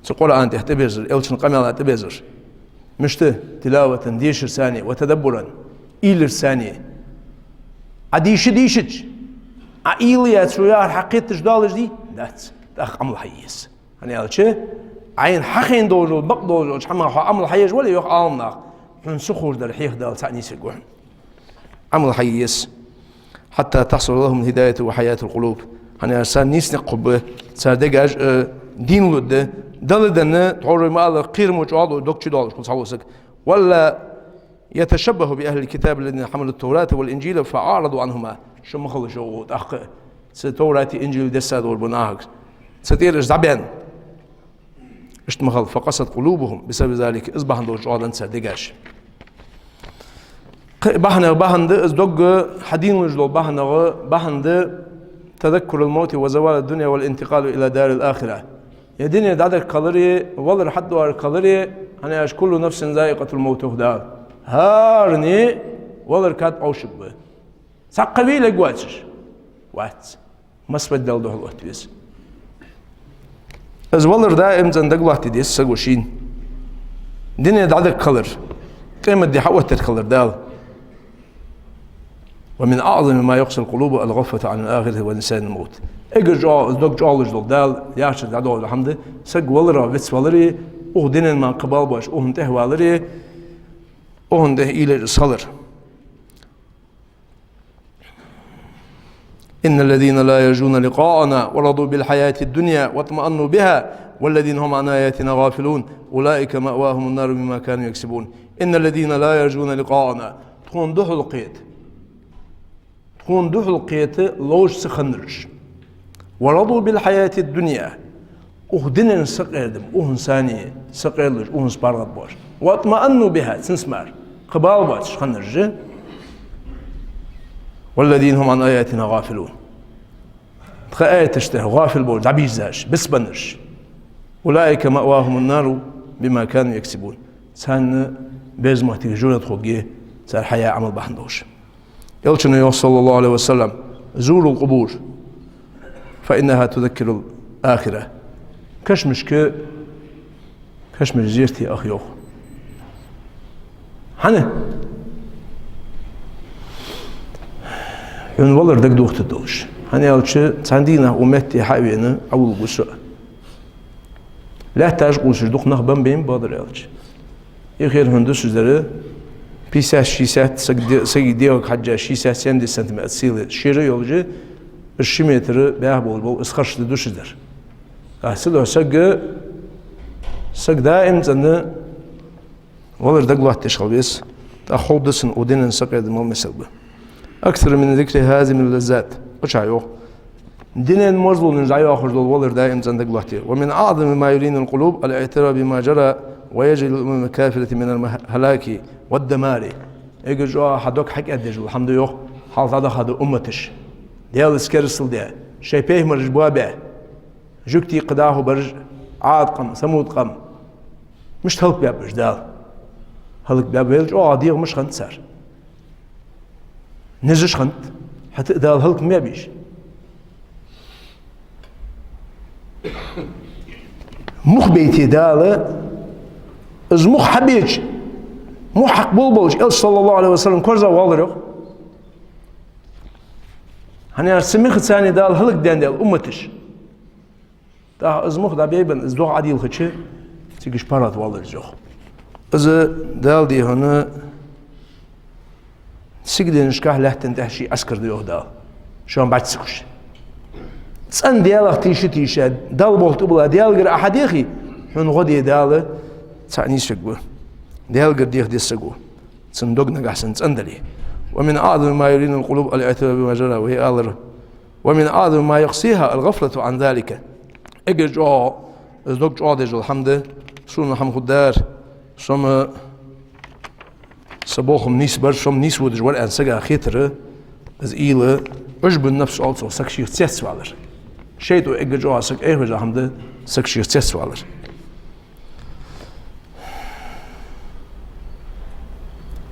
цу Къуръан тӀа тӀаберзар, элчан къамаьла тӀаберзар. Мишта? تلاوة, дешарца, وتدبرا, уйларца. Ӏа дийша дийшача, Ӏа уйла е, цо яхар хьакхеташ доалаш дий? Дац. ТӀаккха Ӏамал хьае еза. ХӀана аьлча, Ӏайна хьахинна долаш дола, бакъдолаш долча хӀамах хьо Ӏамал хьаеш вале, йоах Ӏаламнаха, хьона ца ховш дар хьехадала цхьаъ нийсаргва хьона. Ӏамал хьае еза. حتى تحصل لهم الهداية وحياة القلوب. ХӀана аьлча царна нийса никъ хургба, цар дегаш а дийна лургда. Дала денна, тхьовра ма аллара, кхерам чӀоагӀа дог чу доалаш хул цхьавола саг. وألا يتشبهوا بأهل الكتاب الذين حملوا التوراة والإنجيل فأعرضوا عنهما. Шо ма хила шо тӀаккха а, цу Товрати Инжили десса долаш бола нахага, цу тӀера уж дӀабаьнна. Иштта ма хила. فقست قلوبهم بسبب ذلك. Из бахьан долаш чӀоагӀа денна цар дегаш. Кхы бахьан, бахьан да, из дог хьадийна луш дола бахьанех, бахьан да تذكر الموت وزوال الدنيا والانتقال إلى دار الآخرة. Ер дуне дӀадаккха хилари, валар хьатӀадоагӀаргхилари, хӀана аьлча كل نفس ذائقة الموت, йоах Дала. ХӀаране валар кад Ӏовшаргба. Цхьаккха вий лергвоацаш? Вац. Массабарга Далла духьал отта веза. Из валар даим цӀена дагалоаттаде деза саго шийна. Дуне дӀадаккха хилар, къематди хьаоттаргхилар Дала. ومن أعظم ما يقسي القلوب الغفلة عن الآخرة ونسيان الموت. Эггара чӀоагӀа, из дог чӀоагӀлуш дола Дала яхача дӀадоагӀаш хӀама да, саг валарах вицвалари, укх дунен мара кхы бала боацаш, укхунна тӀехьавалари, укхунна тӀехьа уйла еш из хилар. إن الذين لا يرجون لقاءنا ورضوا بالحياة الدنيا واطمأنوا بها والذين هم عن آياتنا غافلون أولئك مأواهم النار بما كانوا يكسبون. إن الذين لا يرجون لقاءنا. Тхона духьалкхета, тхона духьалкхета ловш ца хиннараш. ورضوا بالحياة الدنيا. Укх дунен сакъердам, укхунца сакъердалуш, укхунца паргӀатбоацаш. واطمأنوا بها, цунца мара кхы бала боацаш хиннараш. والذين هم عن آياتنا غافلون. Тха аяташта гӀафил болаш, дӀабийрзаш, бицбеннараш. أولئك مأواهم النار بما كانوا يكسبون. Царна беза моттиг жожагӀате хургья, цар хьаяь Ӏамал бахьан долаш. Элчано йоах, صلى الله عليه وسلم: زوروا القبور فإنها تذكر الآخرة. Кашамашка, кашамаш зерате аха, йоах. ХӀана? Хьона валар дагадохийтаргдолаш. ХӀана аьлча, цхьан дийнахьа укх метте хьа а вена, Ӏовулларгва со. Лаьтташ къувсаш дукха нах бан бейн, бакъдар аьлча. Эхир хьона дусаш дар пятьдесят, шестьдесят, саг де-, сага дегӀага хьежжа шестьдесят, семьдесят сантиметр сийла шера йолаш, из ши метр бӀеха болаш бола из харш да дусаш дар. Аса до саг, саг даим цӀена валар дагалоаттадеш хила веза, тӀаккха ховргда цунна укх дунен сакъердамал мисал ба. أكثر من ذكر هاذم اللذات. Кхычахьа йоах. Дунен моарзлонаш дӀайоахаш дола валар даим цӀена дагалоаттае. ومن أعظم ما يلين القلوب الاعتراف بما جرى ويجري للأمم الكافرة من الهلاك والدمار. Эггара чӀоагӀа хьа дог хьакӀаьддеш дола хӀама да, йоах, хьалха дӀадахача умматаша. Даьлаца керастал даь, шоай пайхамараш боабаь, жугтий кхы дӀахо бараш, Ӏад къам, Самуд къам. Мишта хӀалакбаьб уж Дала? ХӀалакбаьб, вайл чӀоагӀа дегӀамаш хиннад цар. Низаш хиннад, хӀаьта а Дала хӀалак ма баьбий уж. Мух бейте Дала, из мух хьабеча, мух хьакха болаболча Элча, صلى الله عليه وسلم, корзагӀвоалар, йоах. ХӀана аьлча цу михаца Дала хӀалакдаьннад умматаш. ТӀаккха из мух дӀабейбенна, из догӀа Ӏодийлхача, цига уж паргӀатвоалар из, йоах. Из Дала дийхад, сигаленашкахьа лаьттан тӀа ший Ӏаскар да, йоах Дала. Шоана бӀарга ца гуш. ЦӀена Даьлах тийша-тийша, Далла болх тӀабилла, Даьлагара Ӏа хьадехе, хьона гӀо де Дала цхьа нийсвергва. Даьлагара деха деза саго, цун дог нагахьа санна цӀена дале. ومن أعظم ما يلين القلوب الاعتراف بما جرى, вай аьлар. ومن أعظم ما يقسيها الغفلة عن ذلك. Эггара чӀоагӀа, из дог чӀоагӀдеш дола хӀама да, сона хӀама хургдар, со-м са болх-м нийсбар, со-м нийсводаш вар аьнна сага хетар, из уйла, عجب النفس оал цох, саг шийх цецвалар. ШайтӀо эггара чӀоагӀа саг айхвеш дола хӀама да, саг шийх цецвалар.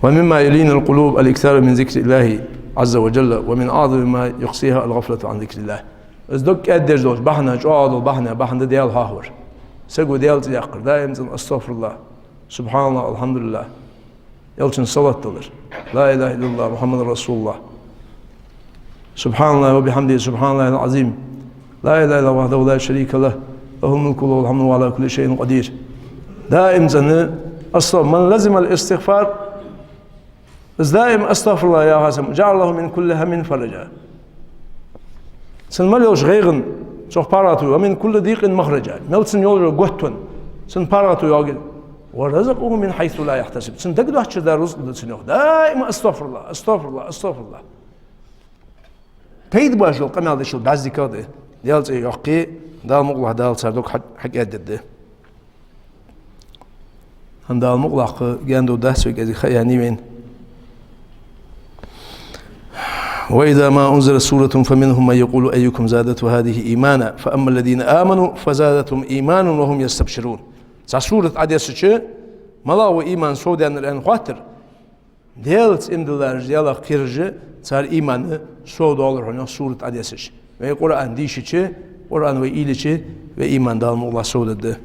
ومما يلين القلوب الاكثار من ذكر الله عز وجل، ومن أعظم ما يقسيها الغفلة عن ذكر الله. Из дог кӀаьддеш долча бахьанех чӀоагӀа дола бахьан, бахьан да Даьла хьоахавар. Саго Даьла цӀи яккхар, даим цӀена أستغفر الله، سبحان الله، الحمد لله. Элчанна салот далар. لا إله إلا الله محمد رسول الله. سبحان الله وبحمده، سبحان الله العظيم. لا إله إلا الله وحده لا شريك له، له الملك وله الحمد وهو على كل شيء قدير. Даим цӀена أستغفر، من لزم الاستغفار Из даим أستغفر الله яхача сага, جعل له من كل هم فرجا. Цун мел йолча гӀайгӀан цох паргӀато, ومن كل ضيق مخرجا. Мел цун йолча готта цун паргӀато йоагӀа. ورزقه من حيث لا يحتسب. Цун дагадоацача Дала рузкъа да цунна йоах. Даим أستغفر الله, أستغفر الله, أستغفر الله. Пайда боацаш йола къамаьл деш йола бӀаьзза дика да. Даьла цӀи йоаккхе, Дала мукъалахь, Дала цар дог хьа-, хьакӀаьддергда. ХӀана, Дала мукъалахь, гаьна дола дац вайга, из хьаяьннай вайна. وإذا ما أنزلت سورة فمنهم من يقول أيكم زادته هذه إيمانا فأما الذين آمنوا فزادتهم إيمانا وهم يستبشرون. Цхьа сурат Ӏодессача, малагӀа ва иман совдаьннар аьнна хоаттар. Даьлаца иман диллараш, Даьлах кхерараш, цар иман совдоалар хьона, сурат Ӏодессача. Вай Къуръан дийшача, Къуръан вай уйла йича, вай иман Дала мукъалахь совдергда.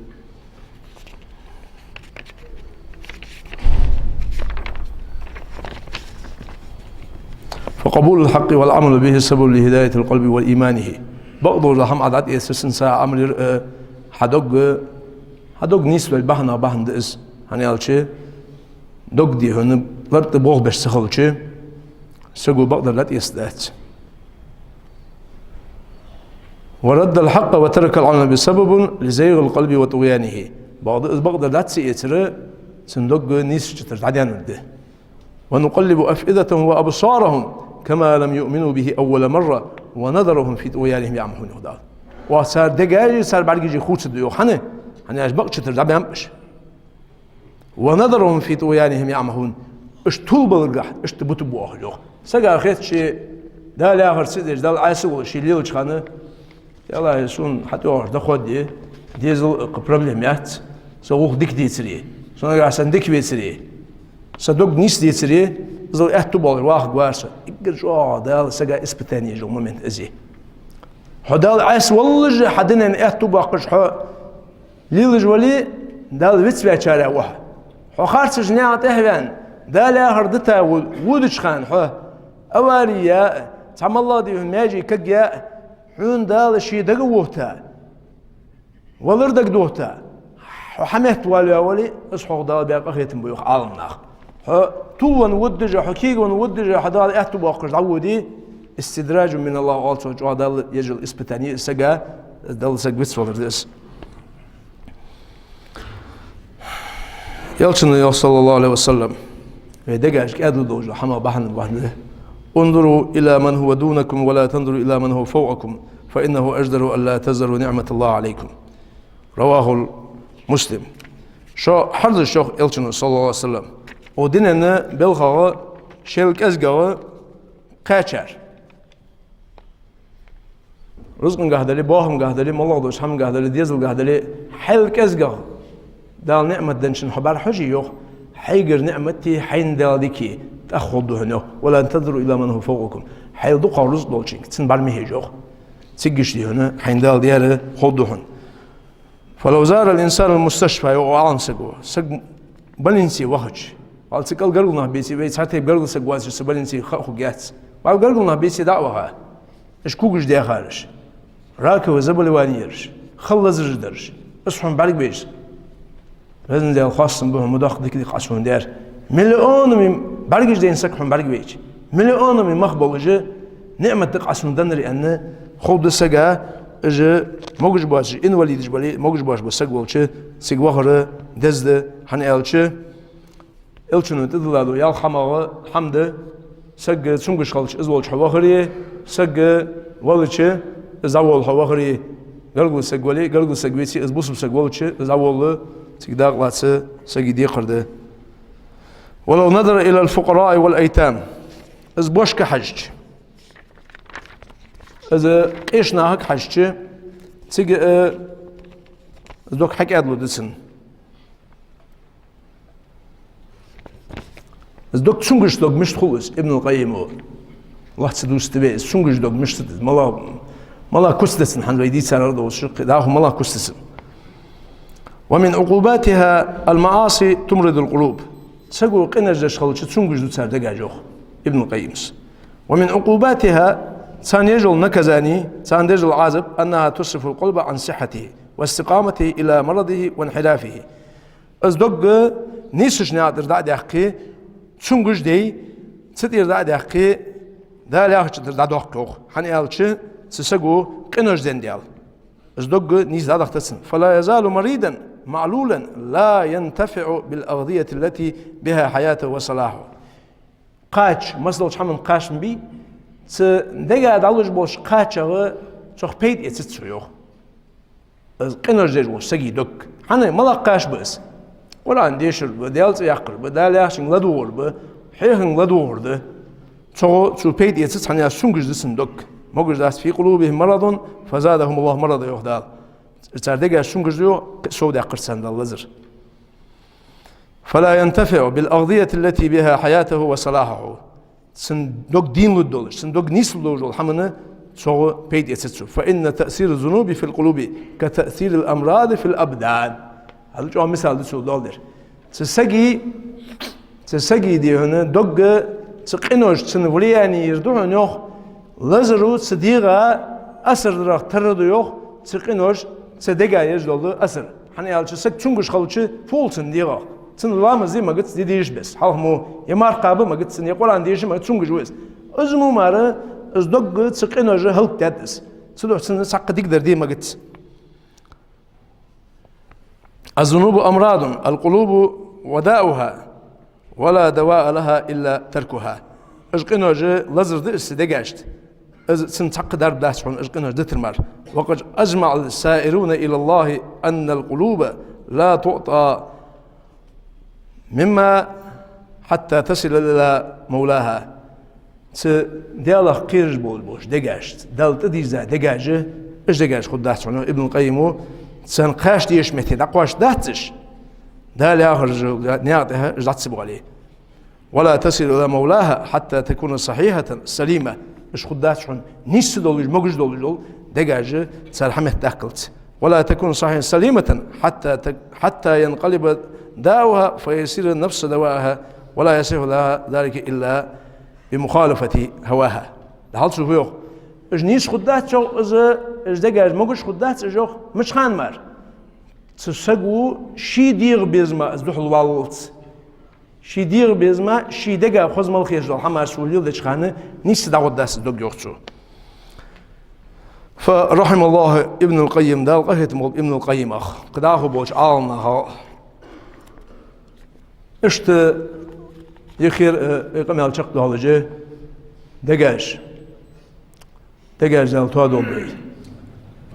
فقبول الحق والعمل به سبب لهداية القلب وإيمانه. Бакъдола хӀама Ӏа дӀатӀаэцар, цунца Ӏамал яр, э, хьа дог, хьа дог нийсвала бахьан, бахьан да из. ХӀана аьлча, дог дий хьона, лартӀа болх беш ца хилча, саго бакъдар дӀатӀаэцаргдац. ورد الحق وترك العمل به سبب لزيغ القلب وطغيانه. Бакъда из бакъдар дӀа ца эцар, цун дог нийсача тара дӀадаьннар да. ونقلب أفئدتهم وأبصارهم كما لم يؤمنوا به أول مرة ونذرهم في طغيانهم يعمهون, йоах Дала. Оаха цар дегаши цар бӀаргаши хувцаргда йоах. ХӀана? ХӀана аьлча бакъча тара дӀабаьннаб уж. ونذرهم في طغيانهم يعمهون. Уж тувлабаларгахьа, иштта бутаргба оаха, йоах. Сага хет ше Дала яхар ца деш, Далла Ӏаьса волаш ше лелача хана, ялахьи, сона хьатӀайоагӀаш доход я, дезал а, кхы проблема яц, са гӀулакх дика децаре, со нагахьа санна дика вецаре, са дог нийса децаре, иззал аьттув болаш вахаргвар со. Эггара чӀоагӀа Дала сага испытани еш йола момент из я. Хьо Далла Ӏаьса воллаше, хьа динах аьттув боаккхаш хьо лелаш вале, Дала вицваьчарех ва хьо. Хьо харцача наькъа тӀехьа ваьнна, Дала яхар дита во-, водача хана хьо авари яь а, цхьа моллагӀа дий хьона маьже кагъяь а, хьона Дала ше дага вохийта, валар дагадохийта, хьо хьа метта валаваь вале, из хьох Дала баь къахетам ба, йоах Ӏаламнаха. Хьо тувлавенна водаш а, хьо кегавенна водаш а, хьо Дала аьттув боаккхаш дӀаводе, استدراج من الله, оал цох, чӀоагӀа Далла еш йола испытани я из сага, Далла саг вицвалар да из. Элчано йоах, صلى الله عليه وسلم, вай дегаш кӀаьдлу долча хӀамах бахьан, бахьан да: انظروا إلى من هو دونكم ولا تنظروا إلى من هو فوقكم فإنه أجدر ألا تزدروا نعمة الله عليكم. رواه مسلم. Шо хьарзаш, йоах Элчано, صلى الله عليه وسلم, укх дунен балхагӀа, шоайла кӀезигагӀа кхаьчар. Рузкъангахьа дале, бахамгахьа дале, моллагӀа долча хӀамангахьа дале, дезалгахьа дале, хьайла кӀезигагӀа Дала ниӀмат денначунна хьо бӀарахьожий, йоах, хьайгара ниӀматеи хьайна Дала дикеи тӀех ховргда хьона, йоах. ولا تنظروا إلى من هو فوقكم. Хьайла дукхагӀа рузкъа долчунга, цунна бӀарахьожий, йоах. Цигга иштта дий хьона, хьайна Дала даьр ховргда хьона. فلو زار الإنسان المستشفى, йоах Ӏаламсаго, саг больнице вахача, валлахӀи, цу кӀал гаргара нах беце, вай цхьа тайпа гаргара саг воацаш цу больнице ха а хургьяц. ВаллахӀи, гаргара нах беце дӀа а ваха, уж когаш даьхараш, раковые заболевания яраш, хала лазараш дараш, из хьона бӀаргавайча, Везан Даьла, хоастам ба хьона, ма доккха дика-дика Ӏа сона даьр. Миллионами бӀаргаш дайна саг хьона бӀаргавайча, миллионами мах болаш, ниӀмат дика Ӏа сона деннар аьнна, ховргда сага, уж могаш боацаш, инвалидаш бале, могаш боацаш бола саг волча, цига вахар деза да, хӀана аьлча, Элчано тӀадилла дола ялх хӀамах хӀама да: саг цунгаш хилча, из волча хьо вахари, саг валча, из дӀаволла хьо вахари. Гаргара саг вале, гаргара саг веце, из бусалба саг волча, из дӀаволла, цига дакъа лаца сага декхар да. ولو نظر إلى الفقراء والأيتام. Из бошка хьежача, из къеча нахага хьежача, цига, э, из дог хьакӀаьдлу да цун. Из дог, цунгаш дог мишта хул из, Ибн аль-Къаййима, АллахӀ цо дувцаш да вай, из цунгаш дог мишта да из, малагӀа, малагӀа куц да цун, хӀанз вай дийцар долаш, дӀахо малагӀа куц да цун. ومن عقوباتها المعاصي تمرض القلوب. Саго къинош деш хилча, цунгаш ду цар дегаш, йоах Ибн аль-Къаййима. ومن عقوباتها, царна еш йола наказани, царна деш йола Ӏазап, أنها تصرف القلب عن صحته واستقامته إلى مرضه وانحرافه. Из дог нийсача наькъа тӀара дӀа а даьккхе, цунгаш дей, Цу тӀера дӀа а даьккхе, Дала яхача тӀара дӀадоаккх, йоах. ХӀана аьлча, цу саго къинош даьнна Дала. Из дог нийса дӀадахийтац цун. فلا يزال مريضا معلولا لا ينتفع بالأغذية التي بها حياته وصلاحه. Кхача, массадолча хӀаман кхача ма бий, цу дега дӀалуш болча кхачах цох пайда эцац цо, йоах. Из къинош деш волча сага дог. ХӀана, малагӀа кхача ба из? Къуръан дешар ба, Даьла цӀи яккхар ба, Дала яхачунга ладувгӀар ба, хьеханга ладувгӀар да. Цох цо пайда эцац, хӀана аьлча сунгаш да цун дог. Могаш дац. في قلوبهم مرض فزادهم الله مرضا, йоах Дала. Цар дегаш сунгаш да, йоах, совдаьккхар царна Дала лазар. فلا ينتفع بالأغذية التي بها حياته وصلاحه. Цун дог дийна лургдолаш, цун дог нийса лургдолаш дола хӀаман цох пайда эцац цо. فإن تأثير الذنوب في القلوب كتأثير الأمراض في الأبدان. Хьал чӀоагӀа мисал да цо доаладер. Цу сага, цу сага дий хьона, догга цу къинош, цун влияние ер да хьона, йоах, лазаро цу дегӀа асар дарах тара да, йоах, цу къинош цу дега еш дола асар. ХӀана аьлча, саг цунгаш хилча, фу хул цун дегӀах? Цун ламаз де магац, ди деш бес. Хьалха мо е марха кхаба магац цун, е Къуръан деша магац, цунгаш ва из. Из мо мара, из догга цу къиноша хӀалакдаьд из. Цудухьа цунна цхьаккха дикадар де магац. الذنوب أمراض القلوب وداؤها ولا دواء لها إلا تركها. Уж къинош лазар да из цу дегашта. Из цун цхьаккха дарба дац хьона уж къинош дитар мара. وقد أجمع السائرون إلى الله أن القلوب لا تعطى مما حتى تصل إلى مولاها. Цу Даьлах кхераш болаш болча дегашца, Далла тӀадийрза дегаш, уж дегаш хургдац хьона, Ибн Къаййима, царна кхача дезача метте дӀакхоачаш дац уж. Дала яхар наькъа тӀа уж дӀа ца боале. ولا تصل إلى مولاها حتى تكون صحيحة سليمة. Уж хургдац хьона нийса долаш, могаш долаш дола дегаш цар хьаметта даккхалца. ولا تكون صحيحة سليمة حتى ت-، حتى ينقلب داؤها فيصير نفس دوائها ولا يصح لها ذلك إلا بمخالفة هواها. ДӀахьалца фу йоах? Уж нийса хургдац, йоах, из, уж дегаш могаш хургдац уж, йоах, мича хана мара? Цу саго ший дегӀа безама из духьалваллалца. Ший дегӀа безама, ший дега хоза мел хеташ дола хӀамаш цо леладеча хана нийса дӀагӀоргдац из дог, йоах цо. فرحم الله ابن القيم, Дала къахетам болба Ибн ал-Къаййимах, кхы дӀахо болча Ӏаламнаха. Иштта е хер, э, е къамаьл чакхдоалаш да дегаш. Дегаш Дала тоадолда вай.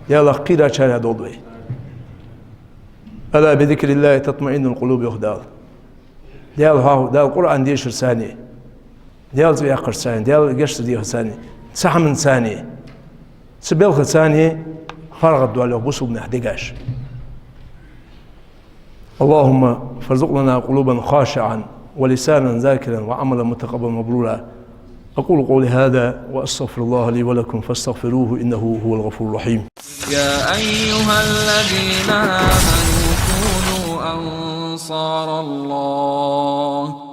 Даьлах кхерачарех долда вай. ألا بذكر الله تطمئن القلوب, йоах Дала. Даьла хьоахаве, Дала Къуръан дешарца, Даьла цӀи яккхарца, Даьла гешт дехарца, цу хӀаманца, цу балхаца паргӀатдоал, йоах, бусалба наьха дегаш. اللهم فارزق لنا قلوبا خاشعة ولسانا ذاكرا وعملا متقبلا مبرورا. أقول قولي هذا وأستغفر الله لي ولكم فاستغفروه إنه هو الغفور الرحيم. يا أيها الذين آمنوا كونوا أنصار الله.